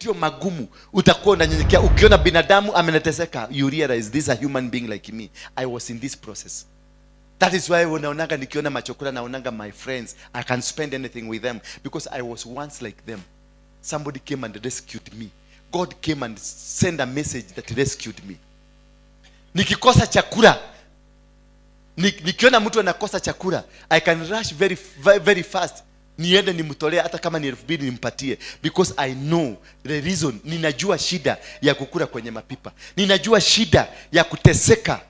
Mapitio magumu, utakuwa unanyenyekea. Ukiona binadamu ameneteseka, you realize this is a human being like me. I was in this process. That is why unaonaga nikiona machokora, naonaga my friends. I can spend anything with them because I was once like them. Somebody came and rescued me. God came and sent a message that rescued me. Nikikosa chakula, nikiona mtu anakosa chakula, I can rush very, very, very fast niende nimtolee, hata kama ni 2000 nimpatie, because I know the reason. Ninajua shida ya kukula kwenye mapipa, ninajua shida ya kuteseka.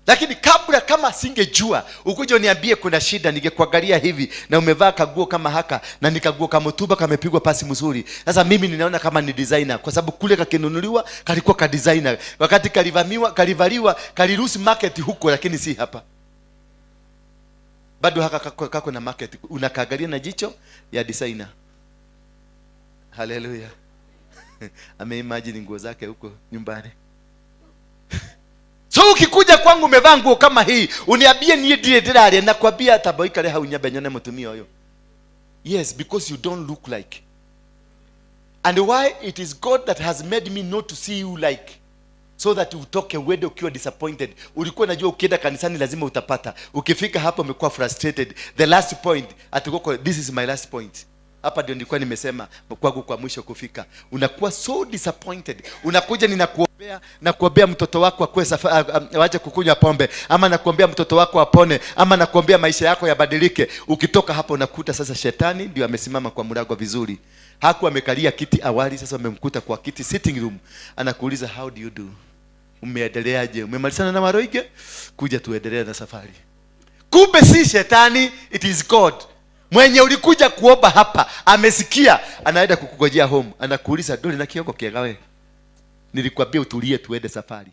Lakini kabla, kama singejua, ukuja uniambie kuna shida, ningekuangalia hivi na umevaa kaguo kama haka na ni kaguo kamutumba kamepigwa pasi mzuri. Sasa mimi ninaona kama ni designer, kwa sababu kule kakinunuliwa kalikuwa ka designer, wakati kalivamiwa, kalivaliwa, kalilose market huko, lakini si hapa. Bado haka kako na market, unakaangalia na jicho ya designer. Haleluya! Ameimagine nguo zake huko nyumbani. So ukikuja kwangu umevaa nguo kama hii, uniambie niĩ ndirĩ ndĩrarĩa, nakwambia tamba ikare hau nyambe nyone mũtumia ũyũ. Yes, because you don't look like. And why? It is God that has made me not to see you like, so that utoke uende ukiwa disappointed. Ulikuwa unajua ukienda kanisani lazima utapata. Ukifika hapo umekuwa frustrated. The last point atukoko, this is my last point. Hapa ndio nilikuwa nimesema kwangu kwa mwisho kufika. Unakuwa so disappointed. Unakuja, ninakuombea, nakuombea mtoto wako akue awache kukunywa pombe, ama nakuombea mtoto wako apone, ama nakuombea maisha yako yabadilike. Ukitoka hapo unakuta sasa shetani ndio amesimama kwa mlango vizuri. Hakuwa amekalia kiti awali, sasa amemkuta kwa kiti sitting room. Anakuuliza, "How do you do? Umeendeleaje? Umemalizana na Waroige? Kuja tuendelee na safari." Kumbe si shetani, it is God. Mwenye ulikuja kuomba hapa amesikia, anaenda kukugojea home, anakuuliza, "Ndũrĩ na kĩongo kĩega we? Nilikwambia utulie tuende safari."